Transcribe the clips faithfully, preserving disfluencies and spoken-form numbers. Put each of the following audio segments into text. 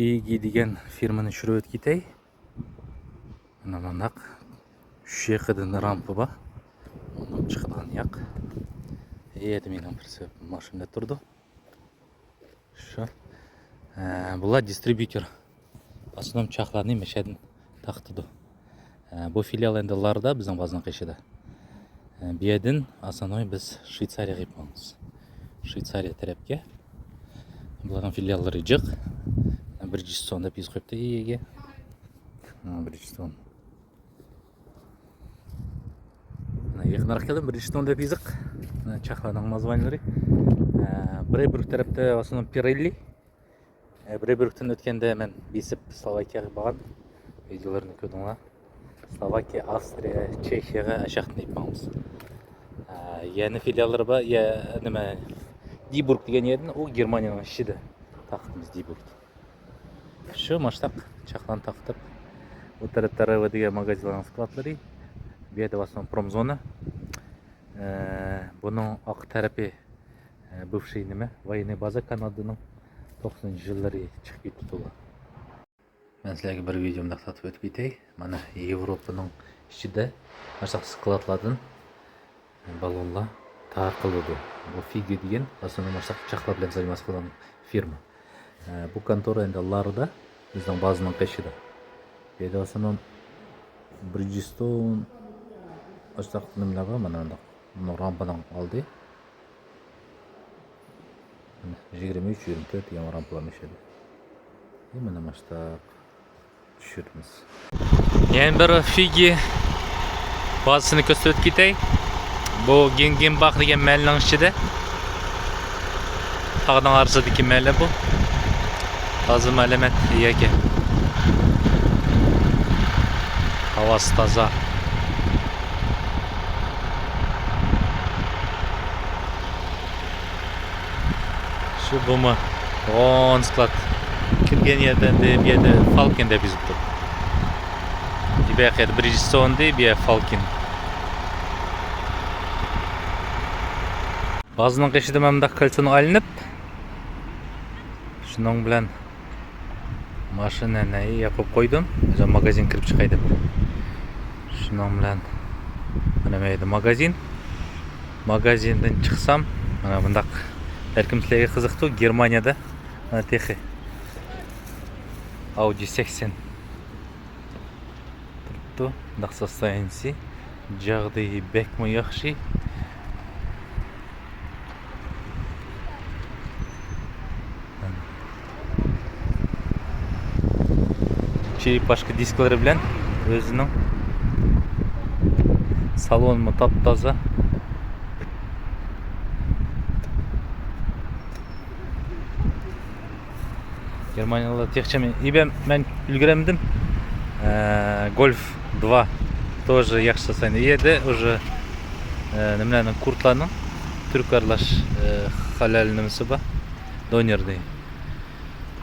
فىگى دېگەن فىرمىنى چۈشۈرۈپ ئۆتۈپ كېتەي. مانا مۇنداق. شۇ يېقىدىن رامپا بار. مۇنداق چىقىدىغان ياق. يەردە مېنىڭ بىر ماشىنا تۇرىدۇ. شۇ. ئە، بۇلار دىسترىبيۇتور. ئاساسەن چاقلارنى مەشەدىن تارقىتىدۇ. ئە، بۇ فىلىيال ئەمدى لاردا بىزنىڭ بازىنىڭ قېشىدا. ئە، بۇ يەردىن ئاساسەن بىز شۋېتسارىيەگە كېلىپ قالىمىز. شۋېتسارىيە تەرەپكە. بۇلارنىڭ فىلىياللىرى جىق. بىرىجىستون دەپ يېزىپ قويۇپتۇ ئىيىگە. ھە، بىرىجىستون. مانا يېقىنراق كەلدىم، بىرىجىستون دەپ يېزىق. مانا چاقلارنىڭ نازۋانىلىرى. ئە، برەيبۇرگ تەرەپتە ئاساسەن پىرېللى. ئە، برەيبۇرگتىن ئۆتكەندە مەن بېسىپ سلوۋاكىيەگە بارغان. ۋىدېئولىرىنى كۆردۈڭلار. سلوۋاكىيە، ئاۋسترىيە، چېخىيەگە ئاشاقتىن ئېلىپ ماڭىمىز. ئە، يەنە فىلىياللىرى بار، يە، نېمە، دىبۇرگ دېگەن يەردىن، ئۇ گېرمانىيەنىڭ ئىچىدە. تارقىتىمىز دىبۇرگ. شۇ ماشتاق چاقلارنى تارقىتىپ، ئۇ تەرەپتە رېۋا دېگەن ماگازىنلارنىڭ سكلادلىرى، بۇ يەردە ئاساسەن پرومزونا. ئە، بۇنىڭ ئارقا تەرىپى، ئە، بىۋشىي نېمە، ۋايېننىي بازا كانادىنىڭ توقسىنىنچى يىللىرى چىقىپ كېتىپتۇ. مەن سىلەرگە بىر ۋىدېو مۇنداق تارتىپ ئۆتۈپ كېتەي. مانا ياۋروپىنىڭ ئىچىدە ماشتاق سكلادلاردىن بالونلار تارقىلىدۇ. بۇ فىگى دېگەن ئاساسەن ماشتاق چاقلار بىلەن زايماس قىلغان فىرما. ئە، بۇ كونتورا ئەمدى لاردا بىزنىڭ بازىنىڭ قېشىدا. بۇ يەردە ئاساسەن بىرىجىستون ئاشتاق نېمىلەر بار، مانا مۇنداق. بۇنىڭ رامپىنىڭ ئالدى. مانا يىگىرمە ئۈچ، يىگىرمە تۆت دېگەن رامپىلار مەشەدە. ئى، مانا ماشتاق. چۈشۈرىمىز. يەنە بىر فىگى بازىسىنى كۆرسىتىپ ئۆتۈپ كېتەي. بۇ گېنگېنباخ دېگەن مەھەللىنىڭ ئىچىدە. تاغنىڭ ئارىسىدىكى مەھەللە بۇ. تازىمۇ ئەلەمەت يەرگە. ھاۋاسى تازا. شۇ بۇمۇ ھون سكلاد. كىرگەن يەردە ئەمدى بۇ يەردە فالكېن دەپ يېزىپتۇ. بۇ يەردە بىرىجىستون دەيدۇ، بۇ يەردە فالكېن. بازىنىڭ قېشىدا مانا مۇنداق كالتسونى ئايلىنىپ، شۇنىڭ بىلەن ماشىنىنى يېقىپ قويدۇم، ئۆزۈم ماگازىنغا كىرىپ چىقاي دەپ. شۇنىڭ بىلەن مانا بۇ يەردە ماگازىن. ماگازىندىن چىقسام، مانا بۇنداق، بەلكىم سىلەرگە قىزىقتۇ، گېرمانىيەدە مانا تېخى ئاۋدى سەكسەن تۇرۇپتۇ. مۇنداق سوستاينىسى، جاغدىيى بەكمۇ ياخشى. چېرېپاشكا دىسكلىرى بىلەن ئۆزىنىڭ، سالونمۇ تاپتازا. گېرمانىيەلىكلەر تېخىچە مەن، ئى، مەن، مەن ئۈلگۈرەلمىدىم. ئە، گولف دوا توژې ياخشى سوستاينى. ئۇ يەردە ئۇژې، ئە، نېمىلەرنىڭ، كۇردلارنىڭ تۈرك ئارىلاش، ئە، خالال نېمىسى بار. دونېرنى.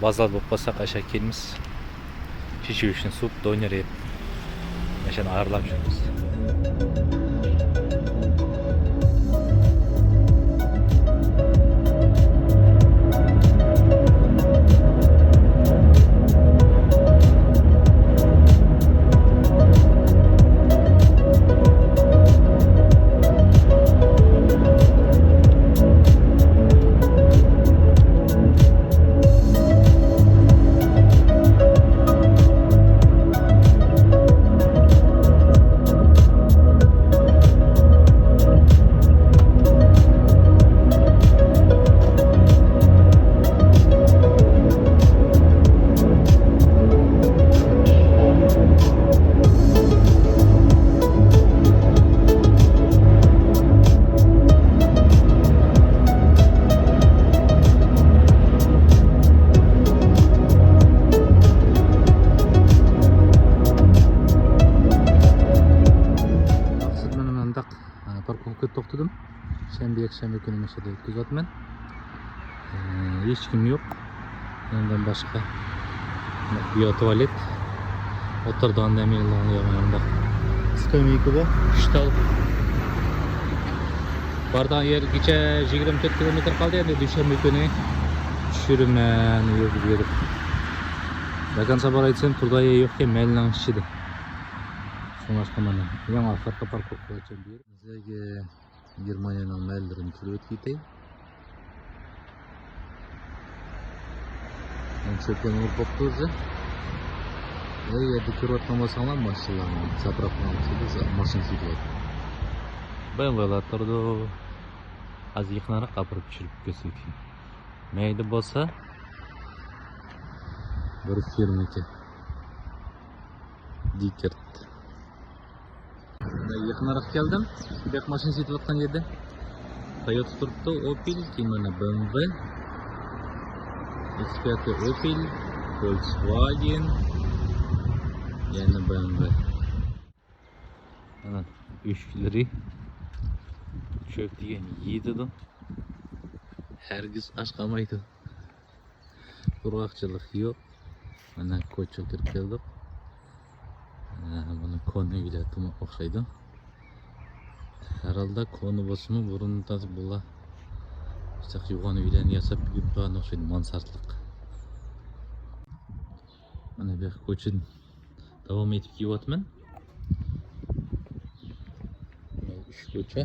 بازار بولۇپ قالساق، ئاشا كېلىمىز. شىشىۋىشنى سۇپ، دونېر يەپ، مەشەنى ئارىلاپ يۈرىمىز. مەقسەت مانا مۇنداق، ئە، پاركوۋكىدا توختىدىم. شەنبە، يەكشەنبە كۈنى مەشەدە ئۆتكۈزۈۋاتىمەن. ئە، ھېچكىم يوق. مەندىن باشقا. بىيو تۇالېت. ئولتۇرىدىغان نېمە يوللىغان يوق مۇنداق. سكامېيكا بار، ئۈچ تال. بارىدىغان يەرگىچە يىگىرمە تۆت كىلومېتىر قالدى. ئەمدى دۈشەنبە كۈنى چۈشۈرىمەن يولغا بېرىپ. مەكان ساپار ئېيتسام، تۇرىدىغان يەر يوقكەن، مەھەللىنىڭ ئىچىدە. شۇڭلاشقا مانا ئەڭ ئاخىرقى پارك بولۇپ قالىدىكەن بۇ يەر. سىلەرگە گېرمانىيەنىڭ مەھەللىلىرىنى كۆرسىتىپ كېتەي. چۆپلەرنى ئۇرۇپ بوپتۇ ئۆزى. ئەي يەردە كۆرۈۋاتقان بولساڭلار، ماشىنىلارنى، زاپراكىنىڭ ئىچىدە ماشىنا سېتىۋاتىدۇ. بىم ۋلار تۇرىدۇ. ھازىر يېقىنراق ئاپىرىپ چۈشۈرۈپ كۆرسىتىمەن. مەيدە بولسا بىر فىرمىكى. دىكەرت. يېقىنراق كەلدىم. بۇ ياق ماشىنا سېتىۋاتقان يەردە. تويوتا تۇرۇپتۇ، ئوپېل، كېيىن مانا بىم ۋې. ئىككى پەتى ئوپېل، فولكسۋاگېن، يەنە بىم ۋې. مانا ئۆشۈكلىرى چۆپ دېگەن يېتىدۇ. ھەرگىز ئاچ قالمايدۇ. قۇرغاقچىلىق يوق. مانا كوچىغا كىرىپ كەلدۇق. ھە، بۇنى كونا ئۆيلەر تۇماق ئوخشايدۇ. ھەر ھالدا كونا بولسىمۇ، بۇرۇن تازا بۇلار يوغان ئۆيلەرنى ياساپ يۈرگەن ئوخشايدۇ، مانسارتلىق. مانا بۇ كوچىدىن داۋام ئېتىپ كېلىۋاتىمەن. مانا ئۈچ كوچا.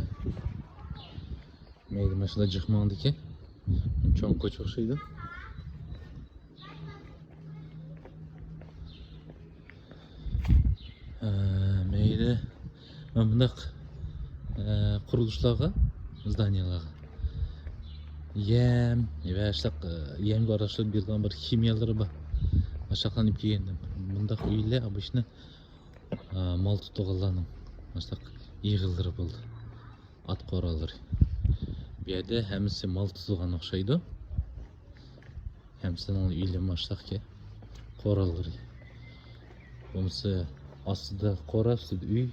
مەيلى، ماشىنا جىق ماڭىدىكەن. چوڭ كوچا ئوخشايدۇ. ھە، مەيلى. مانا بۇنداق، ھە، قۇرۇلۇشلارغا، زدانىيەلەرگە يەم ۋە شۇنداق، ھە، يەمگە ئارىلاشتۇرۇپ بېرىدىغان بىر خىمىيەلىرى بار. ماشاقلىنىپ كەلگەندىن. بۇنداق ئۆيلەر، بۇ ئىشنى، ھە، مال تۇتىدىغانلارنىڭ مۇشۇنداق يىغىنلىرى بولدى. ئات قوراللىرى. بۇ يەردە ھەممىسى مال تۇتىدىغان ئوخشايدۇ. ھەممىسىنىڭ ئۆيلىرى مۇشۇنداقكەن. قوراللىرى. بولمىسا ئاستىدا قورا، ئۈستىدە ئۆي.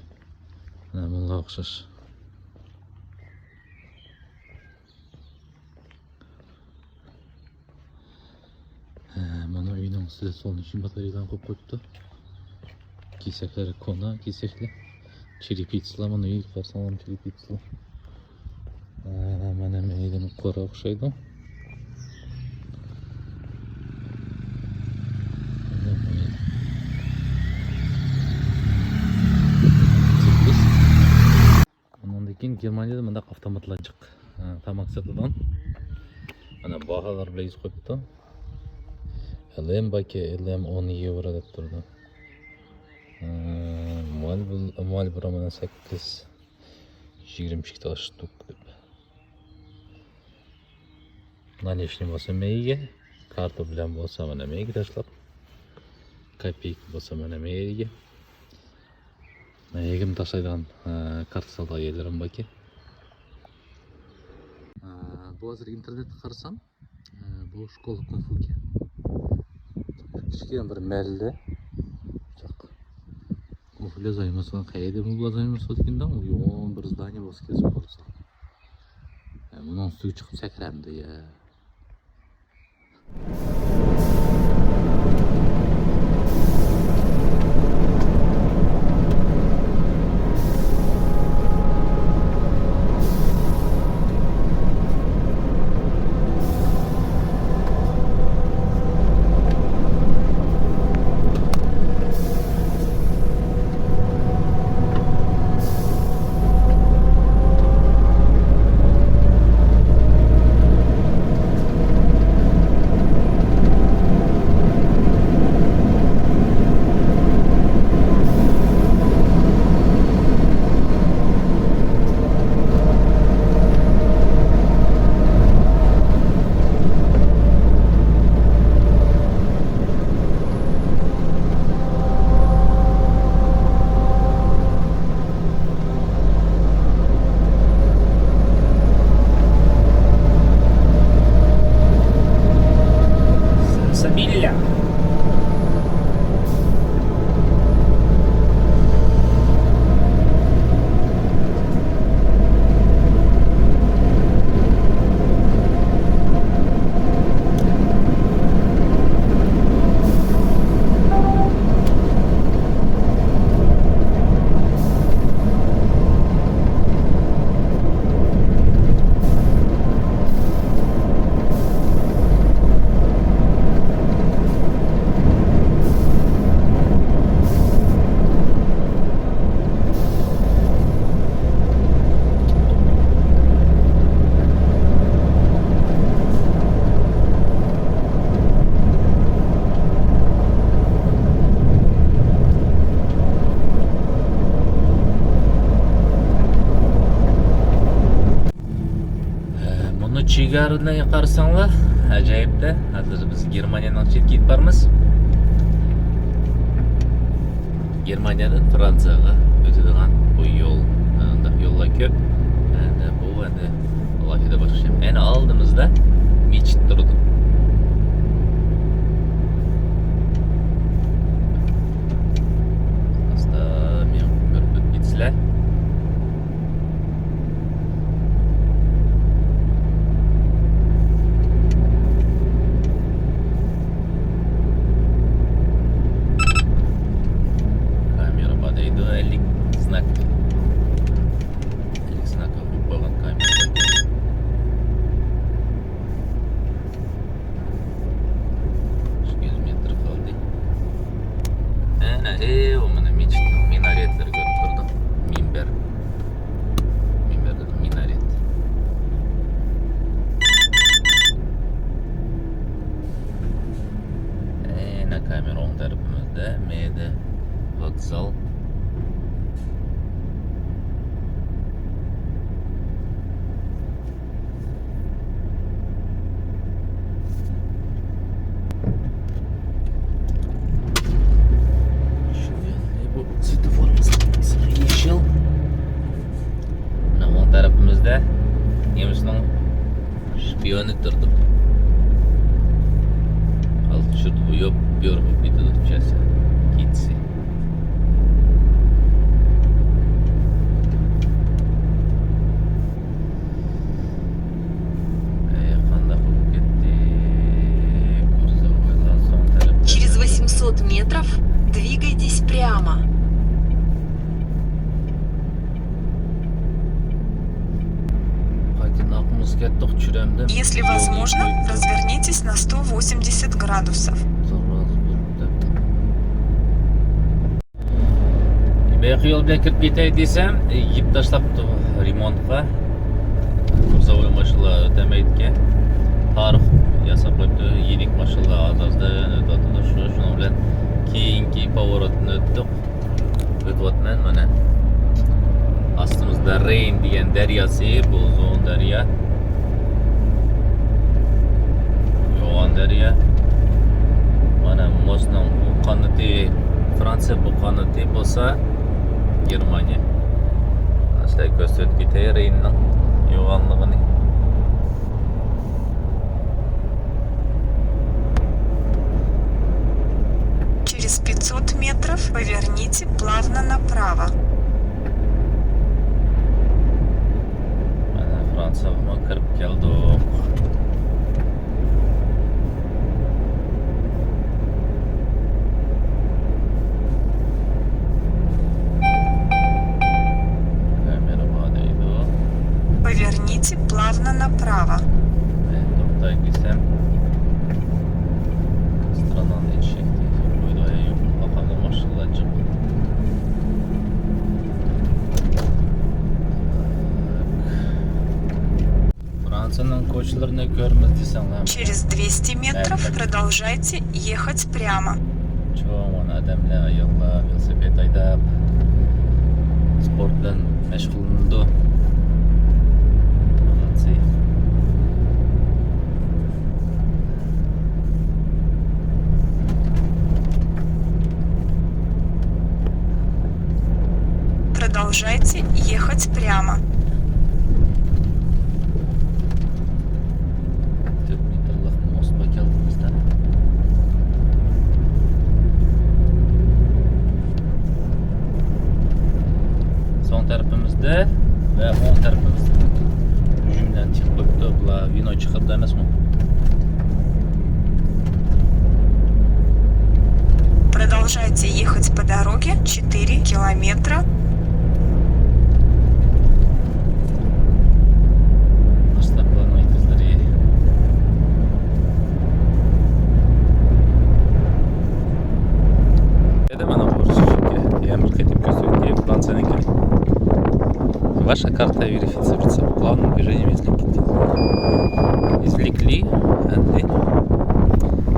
مانا بۇنىڭغا ئوخشاش. ھە، مانا ئۆينىڭ ئۈستىدە سولنىچنىي باتارېيكىلارنى قويۇپ قويۇپتۇ. كېسەكلىرى كونا كېسەكلەر. چېرىپىتسىلار، مانا ئۆيگە قارىساڭلار چېرىپىتسىلار. ھە، مانا مەيدىمۇ قورا ئوخشايدۇ. ئۇنىڭدىن كېيىن گېرمانىيەدە مۇنداق ئاپتوماتلار جىق. ھە، تاماق ساتىدىغان. مانا باھالار بىلەن يېزىپ قويۇپتۇ. ئېلېم باركەن، ئېلېم ئون يېۋرو دەپ تۇرىدۇ. ھە، مالبل-، مالبرو مانا سەككىز، يىگىرمە ئىككى تال شتۇك دەپ. نالېشنىي بولسا مەيگە، كارتا بىلەن بولسا مانا مەيگە تاشلاپ، كاپېيكا بولسا مانا مەيگە. مەيگىمۇ تاشلايدىغان، ئە، كارتا سالىدىغان يەرلىرىم باركەن. ئە، بۇ ھازىر ئىنتېرنېتتە قارىسام، ئە، بۇ شكولا كۇنفۇكەن. كىچىككىنە بىر مەھەللە. كۇنفۇ لازايمىسۇ، قەيەردە بۇ لازايمىسۇ دېگەندە، يوغان بىر زدانىيە بولسا كېسىپ قالسا. ئە، بۇنىڭ ئۈستىگە چىقىپ سەكرەمدۇ يا. سبيل الله. گارىدىن قارىساڭلار، ئاجايىپ-دە. ھازىر بىز گېرمانىيەنىڭ چېتىگە يېتىپ بارىمىز. گېرمانىيەدىن فرانسىيەگە ئۆتىدىغان بۇ يول، مۇنداق يوللار كۆپ. ئەنە بۇ ئەنە ئالاھىدە باشقا شەھەر. ئەنە ئالدىمىزدا مەسچىت تۇرىدۇ. ئاستا مېڭىپ كۆرۈپ ئۆتۈپ كېتىسىلەر. كامېرا بار دەيدۇ، ئەللىك زناك. ئەللىك زناك قويۇپ قويغان كامېرا. ئىككى يۈز مېتىر قالدى. ئەنە، ئېي، ئۇ مانا مەسچىتنىڭ مىنارەتلىرى كۆرۈنۈپ تۇرىدۇ. مىنبەر. مىنبەر دېدىم، مىنارەت. ئەنە كامېرا ئوڭ تەرىپىمىزدە، مەيدە ۋوگزال. شۇ يەردە بۇ سۋېتوفورىمىز يېشىل. مانا ئوڭ تەرىپىمىزدە نېمىسنىڭ شپىيونى تۇرىدۇ. ھازىر چۈشۈردى بۇ يوپ يورۇق بولۇپ كېتىدۇ كېچىسى. ئەي، قانداق بولۇپ كەتتى؟ كۇرسوۋېلار سوڭ تەرەپتە. Через восемьсот метров двигайтесь прямо. قايتىدىن ئاقىمىز كەتتۇق، چۈرەمدىن. Если возможно, развернитесь на сто восемьдесят градусов. بايىقى يول بىلەن كىرىپ كېتەي دېسەم، يېپىپ تاشلاپتۇ رېمونتقا. كۇرساۋاي ماشىنىلار ئۆتەلمەيدىكەن. تارىخ ياساپ قويۇپتۇ. يېنىك ماشىنىلار ئاز-ئازدىن ئۆتۈۋاتىدۇ. شۇ، شۇنىڭ بىلەن كېيىنكى پوۋوراتتىن ئۆتتۇق. ئۆتۈۋاتىمەن مانا. ئاستىمىزدا رېين دېگەن دەرياسى، بۇ ئۇزۇن دەريا. يوغان دەريا. مانا موسنىڭ بۇ قانىتى فرانسىيە، بۇ قانىتى بولسا گېرمانىيە. ئاستا كۆرسىتىپ كېتەي رېيننىڭ يوغانلىقىنى. Через пятьсот метров поверните плавно направо. مانا فرانسىيەگىمۇ كىرىپ كەلدۇق. كامېرا بار دەيدۇ. Поверните плавно направо. مەن توختاي دېسەم، سترانانى ئېشەكتەك قويدى. ئەي، يۇقىرى ماقامدا ماشىنىلار جىق. فرانسىيەنىڭ كوچىلىرىنى كۆرىمىز دېسەڭلار. Через двести метров продолжайте ехать прямо. چوڭ ئادەملەر، ئاياللار ۋېلىسىپىت ھەيدەپ، سپورت بىلەن مەشغۇللىنىدۇ. مولادسى. Продолжайте ехать прямо. تۆت مېتىرلىق موس بار كەلدى بىزدە. سول تەرىپىمىزدە ۋە ئوڭ تەرىپىمىزدە. ھۇجۇمدىن چىقىپ قويۇپتۇ. بۇلار ۋىنو چىقىرىدۇ ئەمەسمۇ؟ Продолжайте ехать по дороге четыре километра. ئاشتاپلارنىڭ ئېتىزلىرى. دېدىم مانا بۇ يەنە بىر قېتىم كۆرسەتتى فرانسىيەنىڭكىنى. Ваша карта верифицироваться. Главное движение излики. Изликли, ئەمدى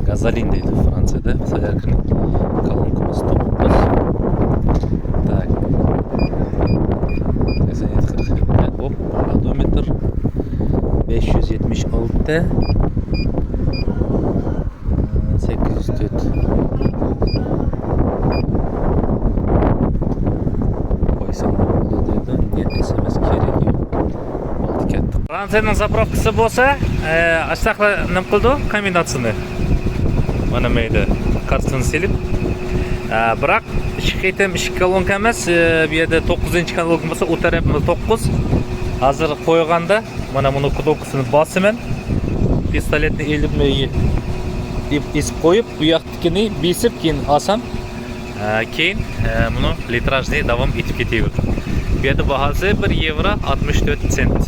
گازولىن دەيدۇ فرانسىيەدە. ساياركىنى كالونكىمىز توققۇز. Так. Оп, одометр. بەش يۈز يەتمىش ئالتە، سەككىز يۈز تۆت. قويسام بولدى دېدى. نېت ئېس ئېم ئېس كېرەك يوق. بولدى، كەتتۇق. فرانسىيەنىڭ زاپراۋكىسى بولسا، ئاشتاقلا نېمە قىلىدۇ؟ كومبىناتسىيىنى. مانا مەيدە كارتىسىنى سېلىپ. بىراق ئىككى قېتىم ئىككى كولونكا ئەمەس، بۇ يەردە توققۇزىنچى كولونكا بولسا، ئۇ تەرەپمۇ توققۇز. ھازىر قويغاندا، مانا مۇنۇ كنوپكىسىنى باسىمەن. پىستولېتنى ئېلىپ، ئېسىپ قويۇپ، بۇ ياقتىكىنى بېسىپ، كېيىن ئالسام، ئە، كېيىن، ئە، مۇنۇ لىتراژنى داۋام ئېتىپ كېتىۋېرىدۇ. بۇ يەردە باھاسى بىر يېۋرو ئاتمىش تۆت سېنت.